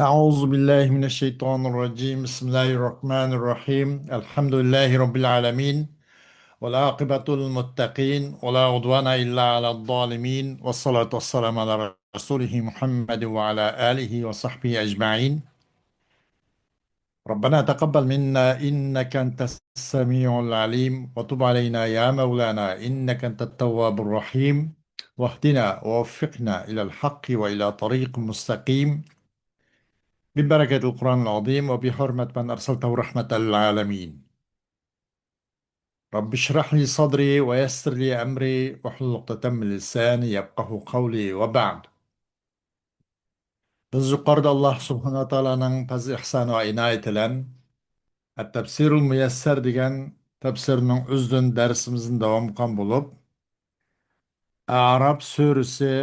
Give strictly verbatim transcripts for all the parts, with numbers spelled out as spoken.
أعوذ بالله من الشيطان الرجيم. بسم الله الرحمن الرحيم. الحمد لله رب العالمين. والعاقبة للمتقين. ولا عدوان إلا على الظالمين. والصلاة والسلام على رسوله محمد وعلى آله وصحبه أجمعين. ربنا تقبل منا إنك أنت السميع العليم، وتب علينا يا مولانا إنك أنت التواب الرحيم، واهدنا ووفقنا إلى الحق وإلى طريق مستقيم، ببركة القرآن العظيم وبحرمة من أرسلته رحمة للعالمين. رب اشرح لي صدري ويسر لي أمري واحلل عقدة من لساني يفقهوا قولي، وبعد. بىز يۇقىرىدا ئاللاھ سۇبھانەھۇ ۋە تائالانىڭ پەزلى ئىھسانى ۋە ئىنايىتى بىلەن ئەت-تەپسىرۇل مۇيەسسەر دېگەن تەپسىرنىڭ ئۆزىدىن دەرسىمىزنى داۋام قىلغان بولۇپ، ئەئراف سۈرىسى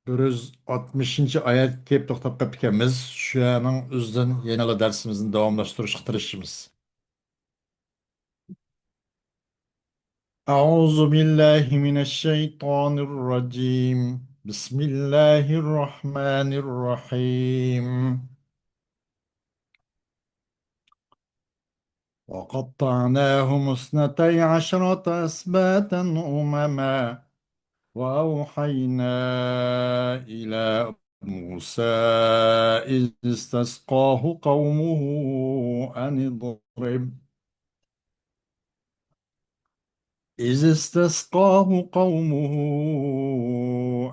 بىر يۈز ئاتمىشىنچى ئايەتكە كېلىپ توختاپ قېلىپتىكەنمىز. شۇنىڭ ئۆزىدىن يەنىلا دەرسىمىزنى داۋاملاشتۇرۇشقا تىرىشىمىز. أعوذ بالله من الشيطان الرجيم. بسم الله الرحمن الرحيم. وقطعناهم اثنتي عشرة أسباطا أمما وأوحينا إلى موسى إذ استسقاه قومه أن اضرب إذ استسقاه قومه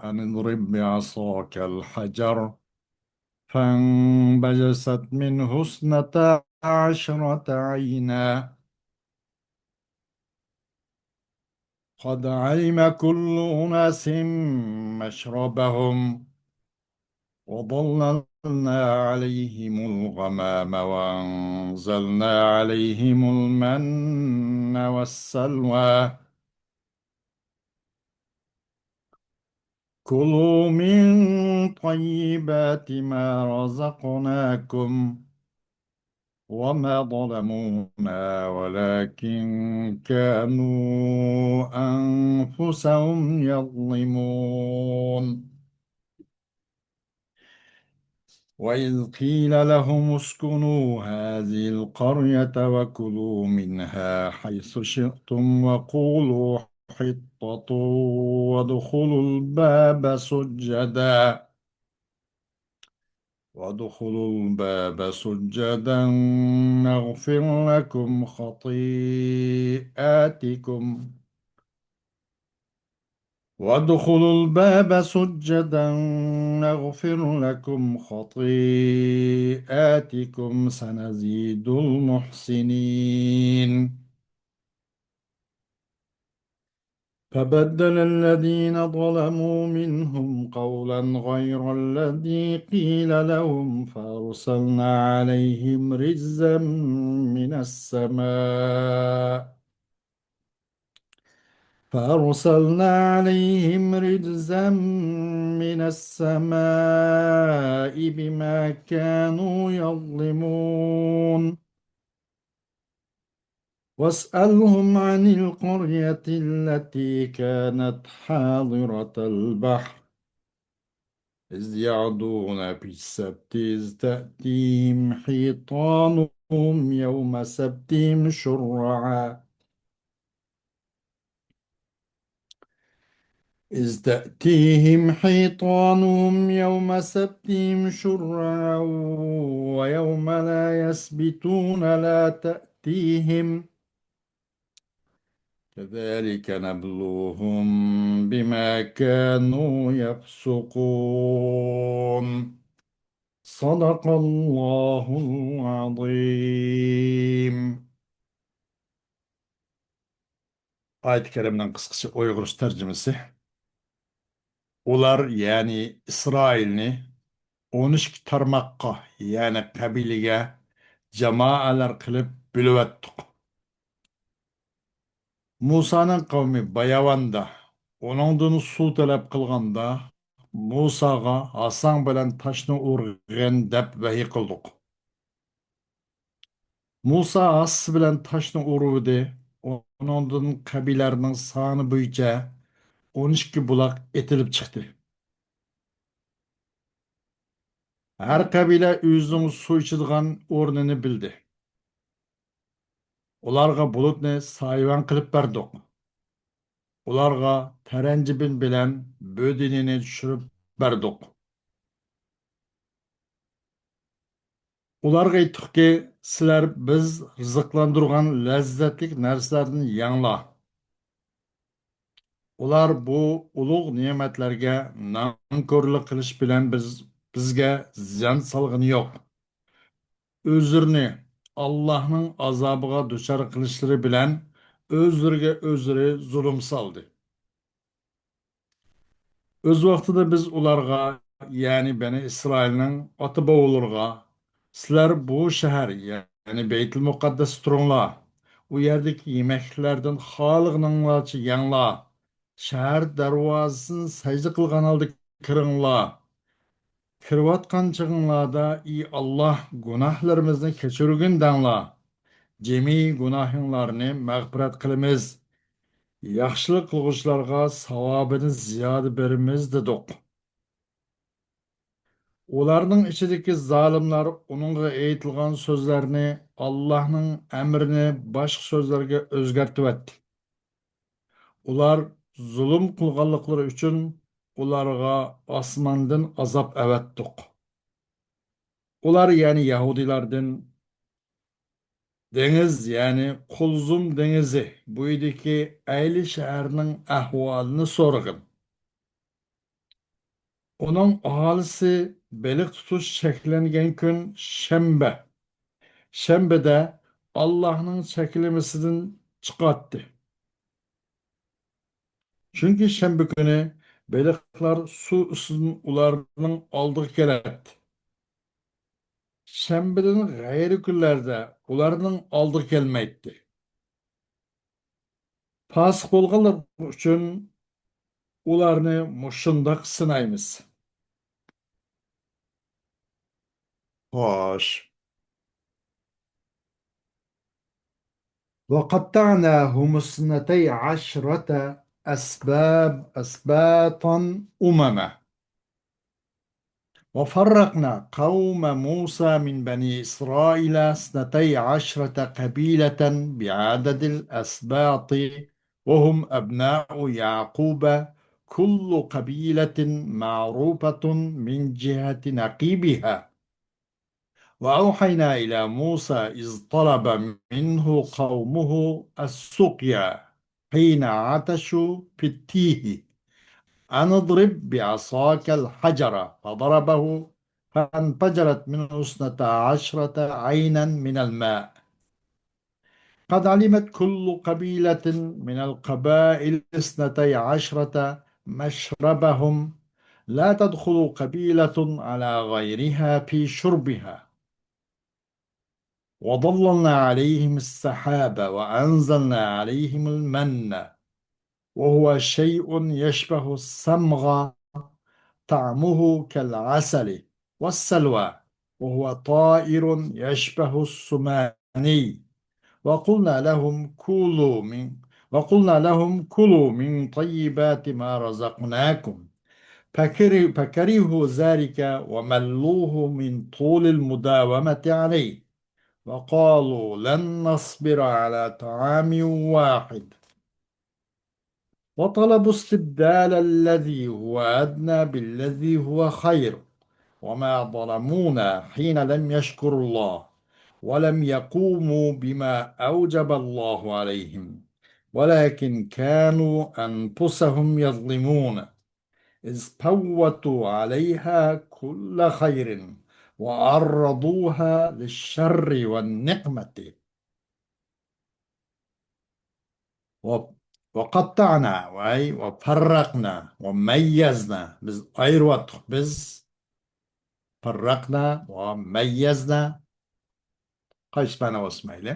أن اضرب بعصاك الحجر فانبجست منه اثنتا عشرة عينا قد علم كل أناس مشربهم وظللنا عليهم الغمام وأنزلنا عليهم المن والسلوى كلوا من طيبات ما رزقناكم وما ظلمونا ولكن كانوا أنفسهم يظلمون. وإذ قيل لهم اسكنوا هذه القرية وكلوا منها حيث شئتم وقولوا حطة وادخلوا الباب سجدا وادخلوا الباب سجدا نغفر لكم خطيئاتكم وادخلوا الباب سجدا نغفر لكم خطيئاتكم سنزيد المحسنين. فبدل الذين ظلموا منهم قولا غير الذي قيل لهم فأرسلنا عليهم رجزا من السماء فأرسلنا عليهم رجزا من السماء بما كانوا يظلمون. واسألهم عن القرية التي كانت حاضرة البحر إذ يعدون في السبت إذ تأتيهم حيتانهم يوم سبتهم شرعا إذ تأتيهم حيطانهم يوم سبتهم شرعا ويوم لا يسبتون لا تأتيهم كذلك نبلوهم بما كانوا يفسقون. صدق الله العظيم. ئايەت كەرىمىنىڭ قىسقىچە ئۇيغۇرچە تەرجىمىسى. ئۇلار، يەنى ئىسرائىلنى ئون ئىككى تارماققا، يەنى قەبىلىگە، جامائەلەر قىلىپ بۆلۈۋەتتۇق. مۇسانىڭ قەۋمى باياۋاندا ئۇنىڭدىن سۇ تەلەپ قىلغاندا، مۇساغا ھاساڭ بىلەن تاشنى ئۇرغىن دەپ ۋەھىي قىلدۇق. مۇسا ھاسىسى بىلەن تاشنى ئۇرۇۋىدى، ئۇنىڭدىن قەبىلىلەرنىڭ سانى بويىچە ئون ئىككى بۇلاق ئېتىلىپ چىقتى. ھەر قەبىلە ئۆزىنىڭ سۇ ئىچىدىغان ئورنىنى بىلدى. ئۇلارغا بۇلۇتنى سايىۋەن قىلىپ بەردۇق. ئۇلارغا تەرەنجىبىن بىلەن بۆدىنىنى چۈشۈرۈپ بەردۇق. ئۇلارغا ئېيتتۇقكى، سىلەر بىز رىزىقلاندۇرغان لەززەتلىك نەرسىلەردىن يەڭلار. ئۇلار بۇ ئۇلۇغ نېمەتلەرگە نانكورلۇق قىلىش بىلەن بىز، بىزگە زىيان سالغىنى يوق. ئۆزلىرىنى ئاللاھنىڭ ئازابىغا دۇچار قىلىشلىرى بىلەن ئۆزلىرىگە ئۆزلىرى زۇلۇم سالدى. ئۆز ۋاقتىدا بىز ئۇلارغا، يەنى بەنى ئىسرائىلنىڭ ئاتا-بوۋىلىرىغا، سىلەر بۇ شەھەر، يەنى بەيتۇل مۇقەددەستە تۇرۇڭلار، ئۇ يەردىكى يېمەكلىكلەردىن خالىغىنىڭلارچە يەڭلار، شەھەر دەرۋازىسىنى سەجدە قىلغان ھالدا كىرىڭلار. كىرىۋاتقان چېغىڭلاردا، ئى ئاللاھ، گۇناھلىرىمىزنى كەچۈرگىن دەڭلار. جىمى گۇناھىڭلارنى مەغپىرەت قىلىمىز. ياخشىلىق قىلغۇچىلارغا ساۋابىنى زىيادە بېرىمىز دېدۇق. ئۇلارنىڭ ئىچىدىكى زالىملار ئۇنىڭغا ئېيتىلغان سۆزلەرنى، ئاللاھنىڭ ئەمرىنى باشقا سۆزلەرگە ئۆزگەرتىۋەتتى. ئۇلار زۇلۇم قىلغانلىقلىرى ئۈچۈن ئۇلارغا ئاسماندىن ئازاب ئەۋەتتۇق. ئۇلار، يەنى يەھۇدىيلاردىن دېڭىز، يەنى قۇلزۇم دېڭىزى بويىدىكى ئەيلى شەھەرنىڭ ئەھۋالىنى سورىغىن. ئۇنىڭ ئاھالىسى بېلىق تۇتۇش چەكلەنگەن كۈن شەنبە، شەنبىدە ئاللاھنىڭ چەكلىمىسىدىن چىقاتتى. چۈنكى شەنبە كۈنى بېلىقلار سۇ ئۈستىدىن ئۇلارنىڭ ئالدىغا كېلەتتى. شەنبىدىن غەيرىي كۈنلەردە ئۇلارنىڭ ئالدىغا كەلمەيتتى. پاسىق بولغانلىرى ئۈچۈن ئۇلارنى مۇشۇنداق سىنايمىز. خوش. وقطعناهم اثنتي عشرة أسباب، أسباطا أمما. وفرقنا قوم موسى من بني إسرائيل اثنتي عشرة قبيلة بعدد الأسباط، وهم أبناء يعقوب، كل قبيلة معروفة من جهة نقيبها. وأوحينا إلى موسى إذ طلب منه قومه السقيا حين عطشوا في التيه، أن اضرب بعصاك الحجر، فضربه فانفجرت منه اثنتا عشرة عينا من الماء، قد علمت كل قبيلة من القبائل اثنتي عشرة مشربهم، لا تدخل قبيلة على غيرها في شربها. وظللنا عليهم السحاب وأنزلنا عليهم المن، وهو شيء يشبه الصمغ طعمه كالعسل، والسلوى، وهو طائر يشبه السماني. وقلنا لهم كلوا من، وقلنا لهم كلوا من طيبات ما رزقناكم، فكرهوا، فكرهوا ذلك وملوه من طول المداومة عليه، وقالوا لن نصبر على طعام واحد، وطلبوا استبدال الذي هو أدنى بالذي هو خير، وما ظلمونا حين لم يشكروا الله ولم يقوموا بما أوجب الله عليهم، ولكن كانوا أنفسهم يظلمون، إذ فوتوا عليها كل خير وعرضوها للشر والنقمة. ۋە، ۋەقەتتەئنا، ۋەي، ۋەفەررەقنا، ۋەمەييەزنا. بىز ئايرىۋەتتۇق، بىز. فەررەقنا ۋەمەييەزنا. قايسى مەنە بولسا مەيلى.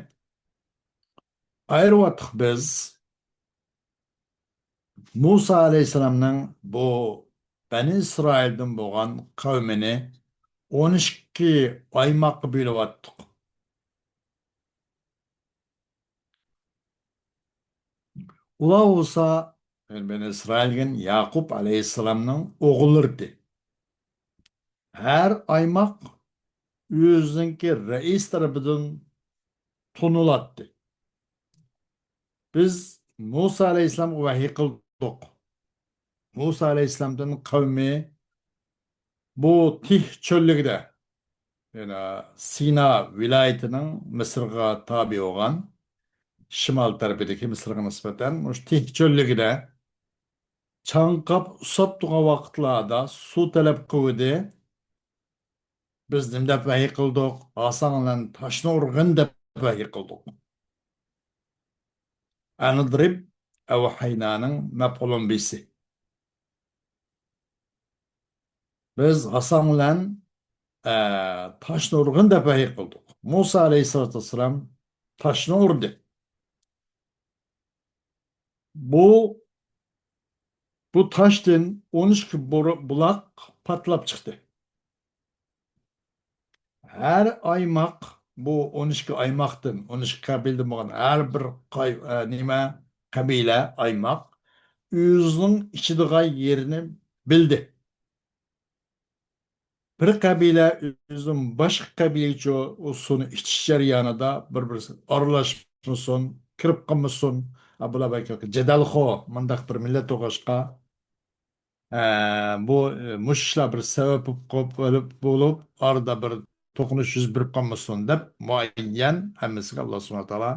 ئايرىۋەتتۇق بىز. مۇسا ئەلەيھىسسالامنىڭ بۇ بەنى ئىسرائىلدىن بولغان قەۋمىنى ئون ئىككى ئايماققا بۆلۈۋەتتۇق. ئۇلار بولسا، يەنى بەنى ئىسرائىل دېگەن ياقۇپ ئەلەيھىسسالامنىڭ ئوغۇللىرى ئىدى. ھەر ئايماق ئۆزىنىڭكى رەئىس تەرىپىدىن تونۇلاتتى. بىز مۇسا ئەلەيھىسسالامغا ۋەھىي قىلدۇق. مۇسا ئەلەيھىسسالامدىن قەۋمى بۇ تىھ چۆللۈكىدە، يەنى سىنا ۋىلايىتىنىڭ مىسىرغا تابىئى بولغان شىمال تەرىپىدىكى مىسىرغا نىسبەتەن مۇشۇ تىھ چۆللۈكىدە چاڭقاپ ئۇسساپ تۇرغان ۋاقىتلاردا سۇ تەلەپ قىلىۋىدى. بىز نېمە دەپ ۋەھىي قىلدۇق؟ ھاساڭلەن تاشنى ئۇرغىن دەپ ۋەھىي قىلدۇق. ئەنىدرىب ئەۋھەينانىڭ مەپئۇلۇن بىسى. بىز ھاساڭلەن، ئە، تاشنى ئۇرغىن دەپ ۋەھىي قىلدۇق. مۇسا ئەلەيھىسسالاتۇ ۋەسسالام تاشنى ئۇردى. بۇ، بۇ تاشتىن ئون ئىككى بۇر-، بۇلاق پارتلاپ چىقتى. ھەر ئايماق، بۇ ئون ئىككى ئايماقتىن، ئون ئىككى قەبىلىدىن بولغان ھەر بىر قاي-، ئە، نېمە، قەبىلە، ئايماق ئۆزىنىڭ ئىچىدىغان يېرىنى بىلدى. بىر قەبىلە ئۆزىنىڭ باشقا قەبىلىگىچە ئۇ سۇنى ئىچىش جەريانىدا بىر-بىرسى ئارىلاشمىسۇن، كىرىپ قالمىسۇن. ئا، بۇلار بەلكى جېدەلخور، مۇنداق بىر مىللەت بولغاچقا، ئە، بۇ، ئە، مۇشۇ ئىشلار بىر سەۋەب بولۇپ، بولۇپ، بولۇپ، ئارىدا بىر توقۇنۇش يۈز بېرىپ قالمىسۇن دەپ، مۇئەييەن ھەممىسىگە ئاللا سۇبھانەھۇ ۋە تائالا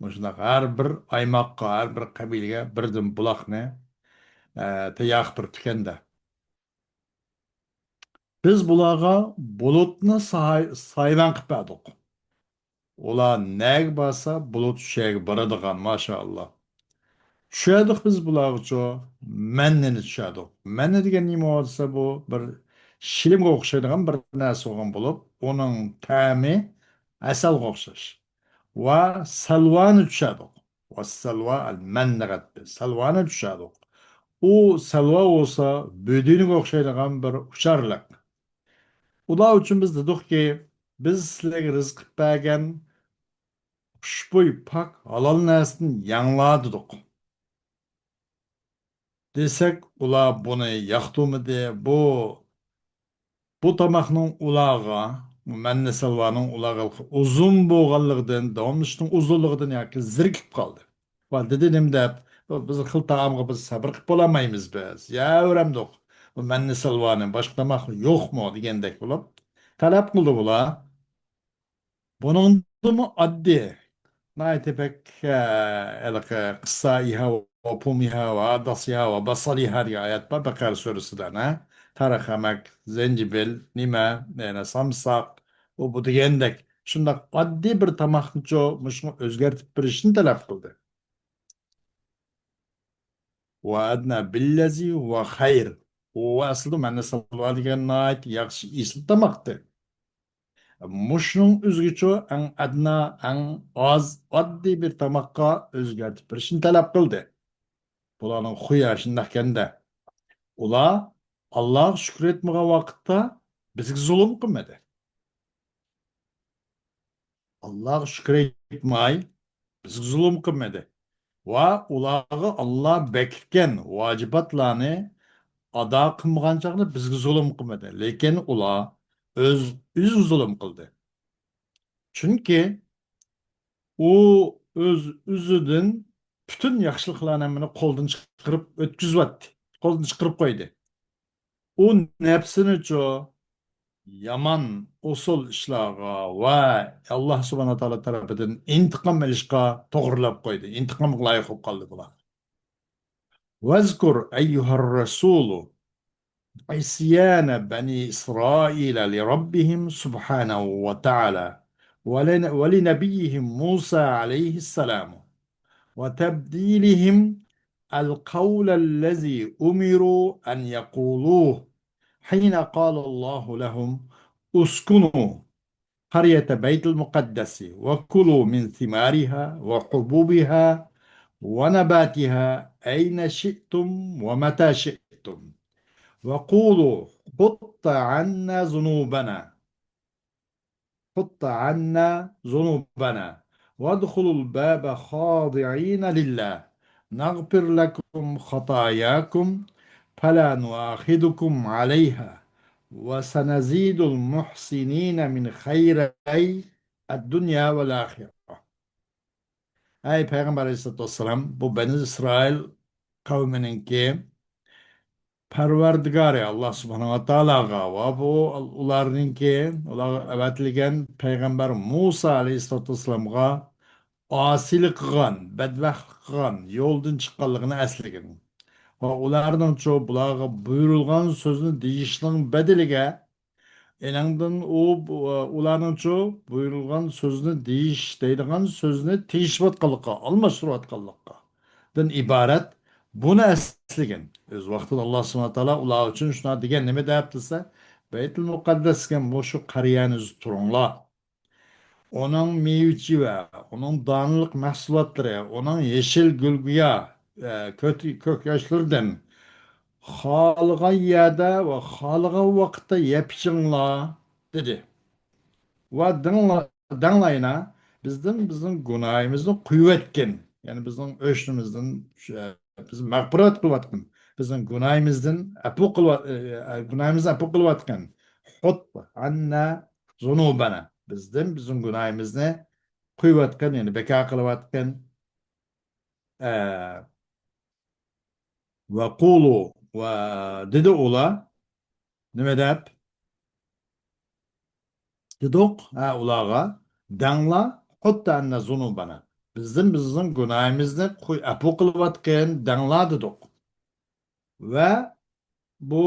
مۇشۇنداق ھەر بىر ئايماققا، ھەر بىر قەبىلىگە بىردىن بۇلاقنى، ئە، تەييار قىلىپ بېرىپتىكەن-دە. بىز بۇلارغا بۇلۇتنى ساي-، سايىۋەن قىلىپ بەردۇق. ئۇلار نەگە بارسا، بۇلۇت شۇ يەرگە بارىدىغان، ماشائاللا. چۈشەردۇق بىز بۇلارغىچۇ، مەننىنى چۈشەردۇق. مەننە دېگەن نېمە دېسە، بۇ بىر شىلىمغا ئوخشايدىغان بىر نەرسە بولغان بولۇپ، ئۇنىڭ تەمى ھەسەلگە ئوخشاش. ۋە سەلۋانى چۈشەردۇق. ۋە سەلۋا ئەل مەننە غەتتى. سەلۋانى چۈشەردۇق. ئۇ سەلۋا بولسا بۆدۈنىگە ئوخشايدىغان بىر ئۇچارلىق. ئۇلار ئۈچۈن بىز دېدۇقكى، بىز سىلەرگە رىزىق قىلىپ بەرگەن خۇشبۇي، پاك، ھالال نەرسىدىن يەڭلار دېدۇق. دېسەك، ئۇلار بۇنى ياقتۇرمىدى. بۇ، بۇ تاماقنىڭ ئۇلارغا، مەننە سەلۋانىڭ ئۇلارغا ئۇزۇن بولغانلىقىدىن، داۋاملىشىشنىڭ ئۇزۇنلۇقىدىن ياكى زېرىكىپ قالدى. ۋە دېدى، نېمە دەپ، بۇ، بىز خىل تائامغا بىز سەبرى قىلىپ بولالمايمىز بىز. يەۋەرەمدۇق. بۇ مەننە سەلۋانى، باشقا تاماق يوقمۇ؟ دېگەندەك بولۇپ، تەلەپ قىلدى بۇلار. بۇنىڭدىمۇ ئاددىي، ناھايىتى بەك، ئە، ھېلىقى قىسسائىھا ۋە پۇمىھا ۋە داسىھا ۋە باسالىھا دېگەن ئايەت بار بەقەرە سۈرىسىدە، نە؟ تارخەمەك، زەنجىبىل، نېمە، يەنە سامساق، ئۇ بۇ دېگەندەك. شۇنداق ئاددىي بىر تاماقنىچۇ مۇشۇنى ئۆزگەرتىپ بېرىشنى تەلەپ قىلدى. ۋە ئەدنە بىللەزى ھۇۋە خەير. ئۇ ئەسلىدە مەننە سەلۋا دېگەن ناھايىتى ياخشى ئېسىل تاماقتى. مۇشۇنىڭ ئۆزىگىچۇ ئەڭ ئەدنا، ئەڭ ئاز، ئاددىي بىر تاماققا ئۆزگەرتىپ بېرىشنى تەلەپ قىلدى. بۇلارنىڭ خۇيى شۇنداقكەن-دە. ئۇلار ئاللاغا شۈكۈر ئېيتمىغان ۋاقىتتا بىزگە زۇلۇم قىلمىدى. ئاللاغا شۈكۈر ئېيتماي، بىزگە زۇلۇم قىلمىدى. ۋە ئۇلارغا ئاللا بەكىتكەن ۋاجىباتلارنى ئادا قىلمىغان چاغدا بىزگە زۇلۇم قىلمىدى. لېكىن ئۇلار ئۆز، ئۆزىگە زۇلۇم قىلدى. چۈنكى ئۇ ئۆز، ئۆزىدىن پۈتۈن ياخشىلىقلارنى ھەممىنى قولدىن چىقىرىپ ئۆتكۈزۈۋەتتى. قولدىن چىقىرىپ قويدى. ئۇ نەپسىنىچۇ يامان ئۇسۇل ئىشلارغا ۋە ئاللا سۇبھانەھۇ ۋە تائالا تەرىپىدىن ئىنتىقام ئېلىشقا توغرىلاپ قويدى. ئىنتىقامغا لايىق بولۇپ قالدى بۇلار. واذكر أيها الرسول عصيان بني إسرائيل لربهم سبحانه وتعالى ولن-، ولنبيهم موسى عليه السلام وتبديلهم القول الذي أمروا أن يقولوه حين قال الله لهم اسكنوا قرية بيت المقدس وكلوا من ثمارها وحبوبها ونباتها أين شئتم ومتى شئتم وقولوا حط عنا ذنوبنا حط عنا ذنوبنا وادخلوا الباب خاضعين لله نغفر لكم خطاياكم فلا نؤاخذكم عليها وسنزيد المحسنين من خيري الدنيا والآخرة. ئەي پەيغەمبەر ئەلەيھىسسالاتۇ ۋەسسالام، بۇ بەنى ئىسرائىل قەۋمىنىڭكى پەرۋەردىگارى ئاللا سۇبھانەھۇ ۋە تائالاغا ۋە بۇ ئۇلارنىڭكى، ئۇلارغا ئەۋەتىلگەن پەيغەمبەر مۇسا ئەلەيھىسسالاتۇ ۋەسسالامغا ئاسىيلىق قىلغان، بەدبەختلىك قىلغان، يولدىن چىققانلىقىنى ئەسلىگىن. ۋە ئۇلارنىڭچۇ بۇلارغا بۇيرۇلغان سۆزنى دېيىشنىڭ بەدىلىگە، ئېنىڭدىن ئۇ، ئۇلارنىڭچۇ بۇيرۇلغان سۆزنى دېيىش دەيدىغان سۆزنى تېيىشىۋاتقانلىققا، ئالماشتۇرۇۋاتقانلىققا دىن ئىبارەت. بۇنى ئەسلىگىن. ئۆز ۋاقتىدا ئاللا سۇبھانەھۇ ۋە تائالا ئۇلار ئۈچۈن شۇنداق دېگەن، نېمە دەپ دېسە، بەيتۇل مۇقەددەسكە مۇشۇ قەرىيەنى تۇرۇڭلار. ئۇنىڭ مېۋە-چېۋە، ئۇنىڭ دانىلىق مەھسۇلاتلىرى، ئۇنىڭ يېشىل گۈلگىيا، ئە، كۆك، كۆك ياشلىرىدىن خالىغان يەردە ۋە خالىغان ۋاقىتتا يەپ ئىچىڭلار، دېدى. ۋە دەڭلا-، دەڭلاينا، بىزدىن بىزنىڭ گۇناھىمىزنى قويۇۋەتكىن. يەنى بىزنىڭ ئۆشنىمىزدىن، ئە، بىز مەغپىرەت قىلىۋاتقىن. بىزنىڭ گۇناھىمىزدىن ئەپۇ قىلىۋات-، ئە، ئە، گۇناھىمىزنى ئەپۇ قىلىۋاتقىن. خۇد ئەننە زۇنۇبەنە. بىزدىن بىزنىڭ گۇناھىمىزنى قويۇۋاتقىن، يەنى بىكار قىلىۋاتقىن. ئە، ۋە قۇلۇ، ۋە دېدى ئۇلار، نېمە دەپ؟ دېدۇق، ھە، ئۇلارغا، دەڭلار، خۇد ئەننە زۇنۇبەنە. بىزدىن بىزنىڭ گۇناھىمىزنى قوي-، ئەپۇ قىلىۋاتقىن، دەڭلار دېدۇق. ۋە بۇ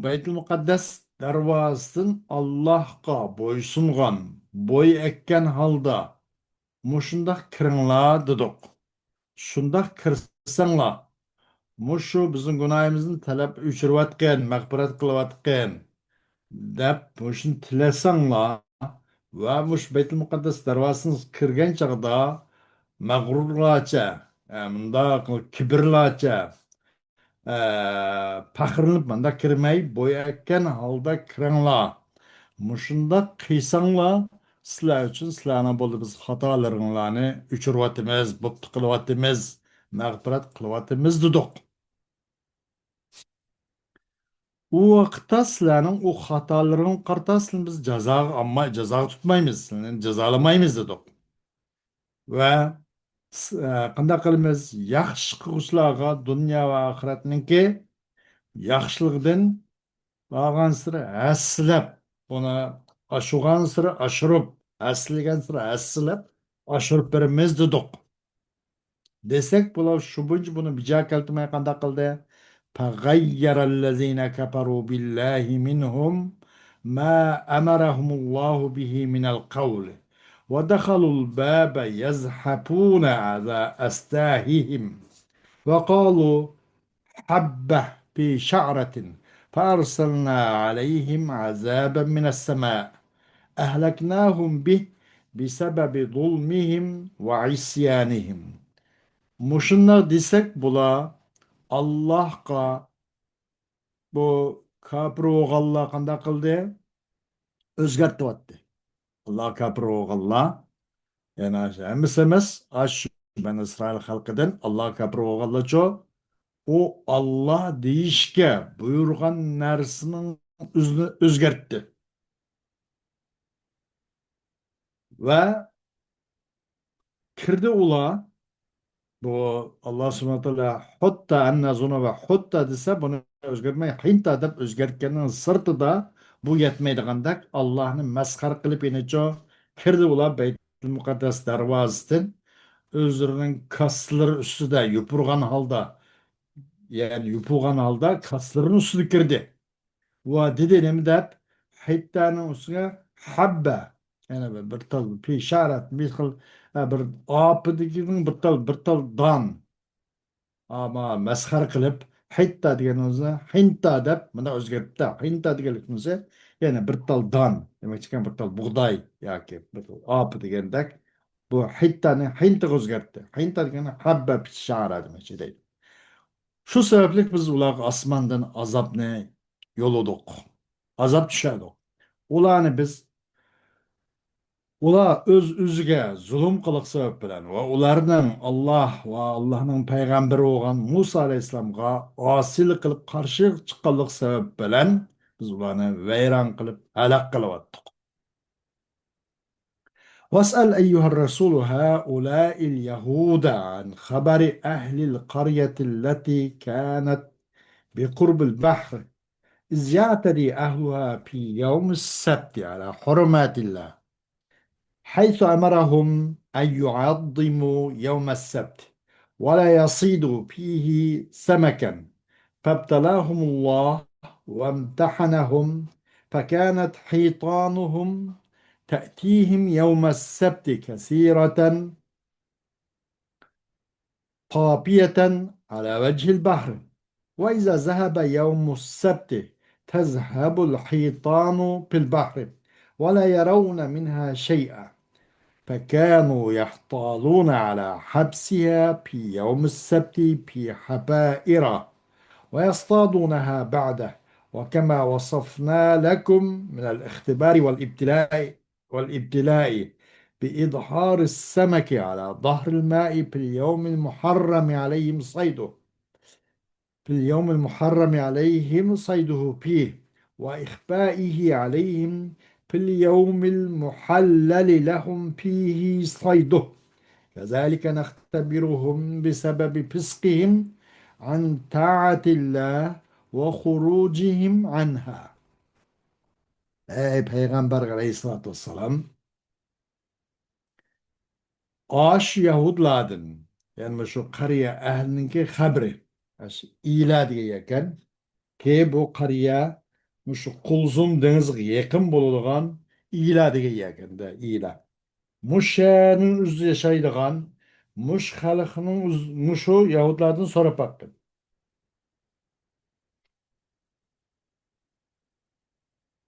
بەيتۇل مۇقەددەس دەرۋازىسىدىن ئاللاھقا بويسۇنغان، بوي ئەككەن ھالدا مۇشۇنداق كىرىڭلار دېدۇق. شۇنداق كىرسەڭلار، مۇشۇ بىزنىڭ گۇناھىمىزنى تەلەپ ئۆچۈرۈۋاتقىن، مەغپىرەت قىلىۋاتقىن دەپ مۇشۇنى تىلەسەڭلار ۋە مۇشۇ بەيتۇل مۇقەددەس دەرۋازىسىنى كىرگەن چاغدا مەغرۇرلارچە، ئە، مۇنداق كىبىرلارچە، ئە، پەخىرلىنىپ مۇنداق كىرمەي، بوي ئەككەن ھالدا كىرىڭلار. مۇشۇنداق قىلساڭلار، سىلەر ئۈچۈن سىلەرنىڭ بولدى بىز خاتالىرىڭلارنى ئۆچۈرۈۋاتىمىز، بوپتۇ قىلىۋاتىمىز، مەغپىرەت قىلىۋاتىمىز دېدۇق. ئۇ ۋاقىتتا سىلەرنىڭ ئۇ خاتالىرىڭغا قارىتا سىلىنى بىز جازاغا ئالماي، جازاغا تۇتمايمىز، سىلىنى جازالىمايمىز دېدۇق. ۋە س-، ئە، قانداق قىلىمىز؟ ياخشى قىلغۇچىلارغا دۇنيا ۋە ئاخىرەتنىڭكى ياخشىلىقىدىن بارغانسېرى ھەسسىلەپ، ئۇنى ئاشۇرغانسېرى ئاشۇرۇپ، ھەسسىلىگەنسېرى ھەسسىلەپ ئاشۇرۇپ بېرىمىز دېدۇق. دېسەك، بۇلار شۇ بويىچە بۇنى بىجا كەلتۈرمەي قانداق قىلدى؟ فغير الذين كفروا بالله منهم ما أمرهم الله به من القول ودخلوا الباب يزحفون على أستاههم وقالوا حبة في شعرة فأرسلنا عليهم عذابا من السماء أهلكناهم به بسبب ظلمهم وعصيانهم. مۇشۇنداق دېسەك، بۇلار ئاللاھقا، بۇ كاپىر بولغانلار قانداق قىلدى؟ ئۆزگەرتىۋەتتى. ئاللاھقا كاپىر بولغانلار، يەنى ھەممىسى ئەمەس، ئاشۇ بەنى ئىسرائىل خەلقىدىن ئاللاھقا كاپىر بولغانلارچۇ، ئۇ ئاللاھ دېيىشكە بۇيرۇغان نەرسىنىڭ ئۆزىنى ئۆزگەرتتى. ۋە كىردى ئۇلار. بۇ ئاللاھ سۇبھانەھۇ ۋە تائالا «حتى أن نظن» ۋە «حتى» دېسە، بۇنى ئۆزگەرتمەي «حنتى» دەپ ئۆزگەرتكەننىڭ سىرتىدا بۇ يەتمەيدىغاندەك، ئاللاھنى مەسخەرە قىلىپ يەنىچۇ كىردى ئۇلار بەيتۇل مۇقەددەس دەرۋازىسىدىن ئۆزلىرىنىڭ كاسىلىرى ئۈستىدە يوپۇرغان ھالدا، يەنى يوپۇرغان ھالدا كاسىلىرىنىڭ ئۈستىدە كىردى. ۋە دېدى نېمە دەپ؟ ھىتتانىڭ ئۈستىگە ھەببە. يەنى بىر، بىر تال پىشارەت، بىر خىل، ئە، بىر ئاپىدىكىنىڭ بىر تال، بىر تال دان. ئاما مەسخەرە قىلىپ، ھىتتا دېگەن ئۆزىنى ھىنتا دەپ مۇنداق ئۆزگەرتتى. ھىنتا دېگەنلىك نېمىسى؟ يەنى بىر تال دان دېمەكچىكەن، بىر تال بۇغداي ياكى بىر تال ئاپا دېگەندەك. بۇ ھىتتانى ھىنتىغا ئۆزگەرتتى. ھىنتا دېگەن ھەببە پىشارە دېمەكچى دەيدۇ. شۇ سەۋەبلىك بىز ئۇلارغا ئاسماندىن ئازابنى يوللىدۇق. ئازاب چۈشەردۇق. ئۇلارنى بىز، ئۇلار ئۆز-ئۆزىگە زۇلۇم قىلىق سەۋەب بىلەن ۋە ئۇلارنىڭ ئاللاھ ۋە ئاللاھنىڭ پەيغەمبىرى بولغان مۇسا ئەلەيھىسسالامغا ئاسىيلىق قىلىپ قارشى چىققانلىق سەۋەب بىلەن بىز ئۇلارنى ۋەيران قىلىپ، ھالاك قىلىۋەتتۇق. واسأل أيها الرسول هؤلاء اليهود عن خبر أهل القرية التي كانت بقرب البحر إذ يعتدي أهلها في يوم السبت على حرمات الله، حيث أمرهم أن يعظموا يوم السبت ولا يصيدوا فيه سمكا، فابتلاهم الله وامتحنهم، فكانت حيطانهم تأتيهم يوم السبت كثيرة طافية على وجه البحر، وإذا ذهب يوم السبت تذهب الحيطان في البحر ولا يرون منها شيئا، فكانوا يحتالون على حبسها في يوم السبت في حفائر ويصطادونها بعده، وكما وصفنا لكم من الاختبار والابتلاء والابتلاء بإظهار السمك على ظهر الماء في اليوم المحرم عليهم صيده، في اليوم المحرم عليهم صيده فيه، وإخفائه عليهم في اليوم المحلل لهم فيه صيده، كذلك نختبرهم بسبب فسقهم عن طاعة الله وخروجهم عنها. ئەي پەيغەمبەر ئەلەيھىسسالاتۇ ۋەسسالام، ئاشۇ يەھۇدلاردىن، يەنى مۇشۇ قەريە ئەھلىنىڭكى خەبىرى، ئاشۇ ئىلا دېگەن يەركەن. كى بۇ قەريە مۇشۇ قۇلزۇم دېڭىزىغا يېقىن بولىدىغان ئىلا دېگەن يەركەن-دە، ئىلا. مۇشۇ شەھەرنىڭ ئۆزىدە ياشايدىغان، مۇشۇ خەلقنىڭ ئۆز-، مۇشۇ يەھۇدلاردىن سوراپ باققىن.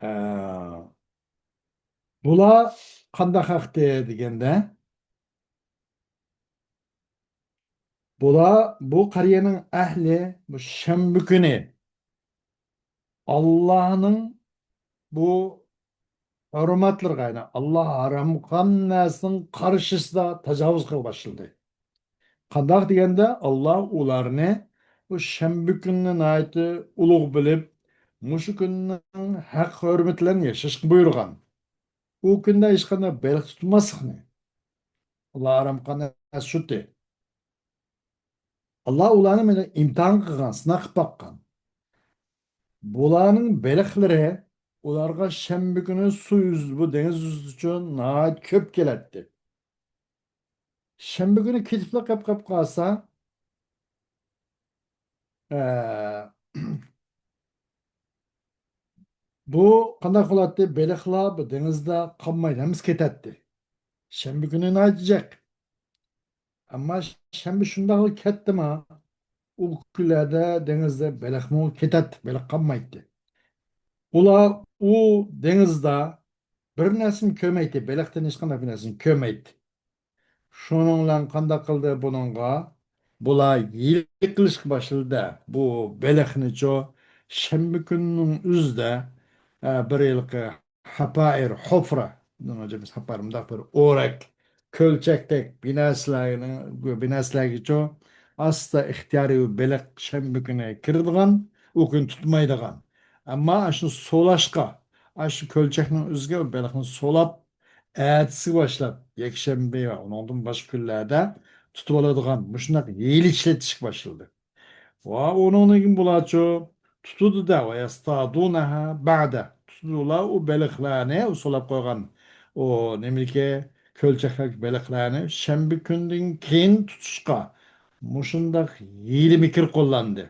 ئە، بۇلار قانداق ھەقتە دېگەندە، بۇلار، بۇ قەريەنىڭ ئەھلى بۇ شەنبە كۈنى ئاللانىڭ بۇ ھۆرمەتلىرىگە، يەنى ئاللا ھارام قىلغان نەرسىنىڭ قارشىسىدا تاجاۋۇز قىلىپ باشلىدى. قانداق دېگەندە، ئاللا ئۇلارنى بۇ شەنبە كۈنىنى ناھايىتى ئۇلۇغ بىلىپ، مۇشۇ كۈننىڭ ھەق ھۆرمىتى بىلەن ياشاشقا بۇيرۇغان. ئۇ كۈندە ھېچقانداق بېلىق تۇتماسلىقنى. ئاللا ھارام قىلغان نەرسە شۇتى. ئاللا ئۇلارنى مانا ئىمتىھان قىلغان، سىناق قىلىپ باققان. بۇلارنىڭ بېلىقلىرى ئۇلارغا شەنبە كۈنى سۇ يۈزىدە، بۇ دېڭىز يۈزىدىچۇ ناھايىتى كۆپ كېلەتتى. شەنبە كۈنى كېتىپلا قېپ-، قېپ قالسا، ئە، بۇ قانداق بولاتتى؟ بېلىقلار بۇ دېڭىزدا قالمايدۇ، ھەممىسى كېتەتتى. شەنبە كۈنى ناھايىتى جىق. ئەمما شەنبە شۇنداقلا كەتتىما، ئۇ كۈنلەردە دېڭىزدا بېلىقمۇ كېتەتتى، بېلىق قالمايتتى. ئۇلار ئۇ دېڭىزدا بىر نەرسىنى كۆرمەيتتى، بېلىقتىن ھېچقانداق بىر نەرسىنى كۆرمەيتتى. شۇنىڭ بىلەن قانداق قىلدى بۇنىڭغا؟ بۇلار ھىيلە قىلىشقا باشلىدى. بۇ بېلىقنىچۇ شەنبە كۈننىڭ ئۆزىدە، ئە، بىر ھېلىقى ھەپائىر، ھوفرا، بۇنىڭغا بىز ھەپائىر مۇنداق بىر ئورەك، كۆلچەكتەك بىنەسلەرنىڭ، بىنەسلەرگىچۇ ئاستا ئىختىيارىي بېلىق شەنبە كۈنى كىرىدىغان، ئۇ كۈنى تۇتمايدىغان. ئەمما ئاشۇ سولاشقا، ئاشۇ كۆلچەكنىڭ ئۆزىگە بېلىقنى سولاپ، ئەتىسىگە باشلاپ، يەكشەنبە ۋە ئۇنىڭدىن باشقا كۈنلەردە تۇتۇۋالىدىغان مۇشۇنداق ھىيلە ئىشلىتىشكە باشلىدى. ۋە ئۇنىڭدىن كېيىن بۇلارچۇ تۇتىدۇ-دە، ويصطادونها بعده. تۇتىدۇ ئۇلار ئۇ بېلىقلارنى، ئۇ سولاپ قويغان ئۇ نېمىلىكى كۆلچەكلەردىكى بېلىقلارنى شەنبە كۈندىن كېيىن تۇتۇشقا مۇشۇنداق ھىيلە-مىكىر قوللاندى.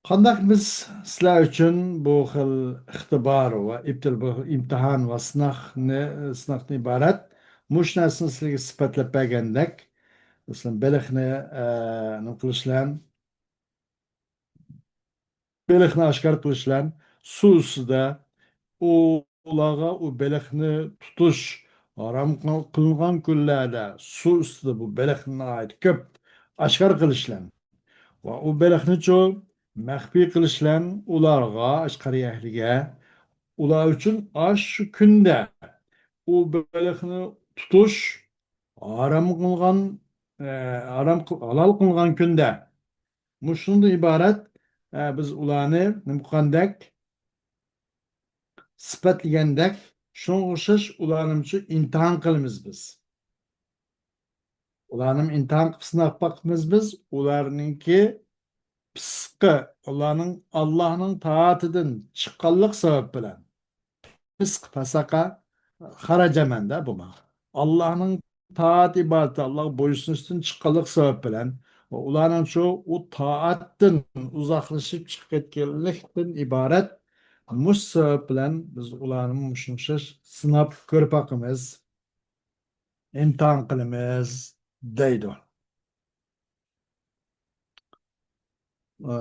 قانداق بىز سىلەر ئۈچۈن بۇ خىل ئىختىبار ۋە ئىبتىل-، بۇ خىل ئىمتىھان ۋە سىناقنى، سىناقتىن ئىبارەت مۇشۇ نەرسىنى سىلەرگە سۈپەتلەپ بەرگەندەك، مەسىلەن، بېلىقنى، ئە، نېمە قىلىش بىلەن، بېلىقنى ئاشكارا قىلىش بىلەن سۇ ئۈستىدە ئۇلارغا ئۇ بېلىقنى تۇتۇش ھارام قىلىنغان كۈنلەردە سۇ ئۈستىدە بۇ بېلىقنى ناھايىتى كۆپ ئاشكارا قىلىش بىلەن ۋە ئۇ بېلىقنىچۇ مەخپىي قىلىش بىلەن ئۇلارغا، ئاشۇ قەريە ئەھلىگە، ئۇلار ئۈچۈن ئاشۇ كۈندە ئۇ بېلىقنى تۇتۇش ھارام قىلغان، ئە، ھارام قىل-، ھالال قىلغان كۈندە مۇشۇندىن ئىبارەت ئە، بىز ئۇلارنى نېمە قىلغاندەك، سۈپەتلىگەندەك، شۇنىڭغا ئوخشاش ئۇلارنىمۇ ئىمتىھان قىلىمىز بىز. ئۇلارنىمۇ ئىمتىھان قىلىپ سىناپ باقىمىز بىز. ئۇلارنىڭكى پىسقى، ئۇلارنىڭ ئاللاھنىڭ تائىتىدىن چىققانلىق سەۋەب بىلەن، پىسق، پەسەقە، خەرەجە مەنىدە بۇ. ئاللاھنىڭ تائەت ئىبادىتى، ئاللاھقا بويسۇنۇشتىن چىققانلىق سەۋەب بىلەن ۋە ئۇلارنىڭچۇ ئۇ تائەتتىن ئۇزاقلىشىپ چىقىپ كەتكەنلىكتىن ئىبارەت. مۇشۇ سەۋەب بىلەن بىز ئۇلارنى مۇشۇ ئوخشاش سىناپ كۆرۈپ باقىمىز، ئىمتىھان قىلىمىز دەيدۇ. ئە،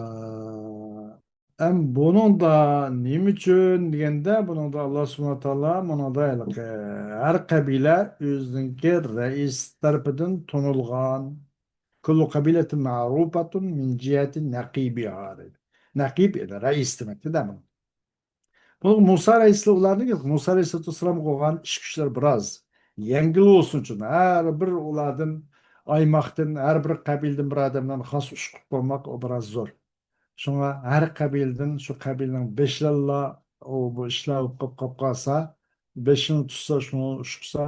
ئەم بۇنىڭدا نېمە ئۈچۈن دېگەندە، بۇنىڭدا ئاللا سۇبھانەھۇ ۋە تائالا مۇنىڭدا ھېلىقى ھەر قەبىلە ئۆزىنىڭكى رەئىسى تەرىپىدىن تونۇلغان، كل قبيلة معروفة من جهة نقيبها دەيدۇ. نەقىب يەنى رەئىس دېمەكتە-دە بۇ. بۇ مۇسا ئەلەيھىسسالام ئۇلارنىڭ، مۇسا ئەلەيھىسسالام قىلغان ئىش كۈچلەر بىراز يەڭگىل بولسۇن ئۈچۈن، ھەر بىر ئۇلاردىن، ئايماقتىن، ھەر بىر قەبىلىدىن بىر ئادەملەرنى خاس ئۇشقۇپ قويماق ئۇ بىراز زور. شۇڭا ھەر قەبىلىدىن شۇ قەبىلىنىڭ بېشىلىرىلا ئۇ بۇ ئىشلار بولۇپ قاپ قالسا، بېشىنى تۇتسا، شۇنى ئۇشقۇسا،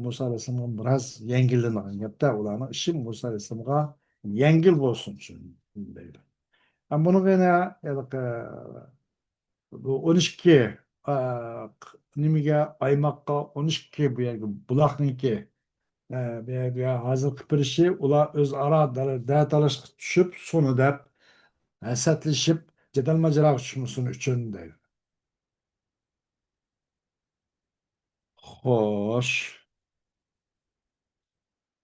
مۇسا ئەلەيھىسسالامغا بىراز يەڭگىللىنىدىغان گەپتە، ئۇلارنىڭ ئىشى مۇسا ئەلەيھىسسالامغا يەڭگىل بولسۇن ئۈچۈن دەيدۇ. ئەم بۇنىڭغا يەنە ھېلىقى بۇ ئون ئىككى، ئا، نېمىگە، ئايماققا ئون ئىككى بۇ يەرگە بۇلاقنىڭكى، ئە، بۇ يەرگە ھازىرقى بېرىشى ئۇلار ئۆزئارا دە-، دەتالاشقا چۈشۈپ، سۇنى دەپ، ھەسەتلىشىپ، جېدەل ماجىراغا چۈشمىسۇن ئۈچۈن دەيدۇ. خوش.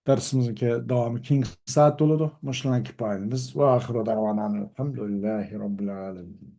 دەرسىمىزنىڭكى داۋامى كېيىنكى سائەتتە بولىدۇ. مۇشۇلارنى كىپايىلىمىز. ۋە ئاخىرۇ دەۋانا ئەلھەمدۇلىللاھى رەببىل ئالەمىن.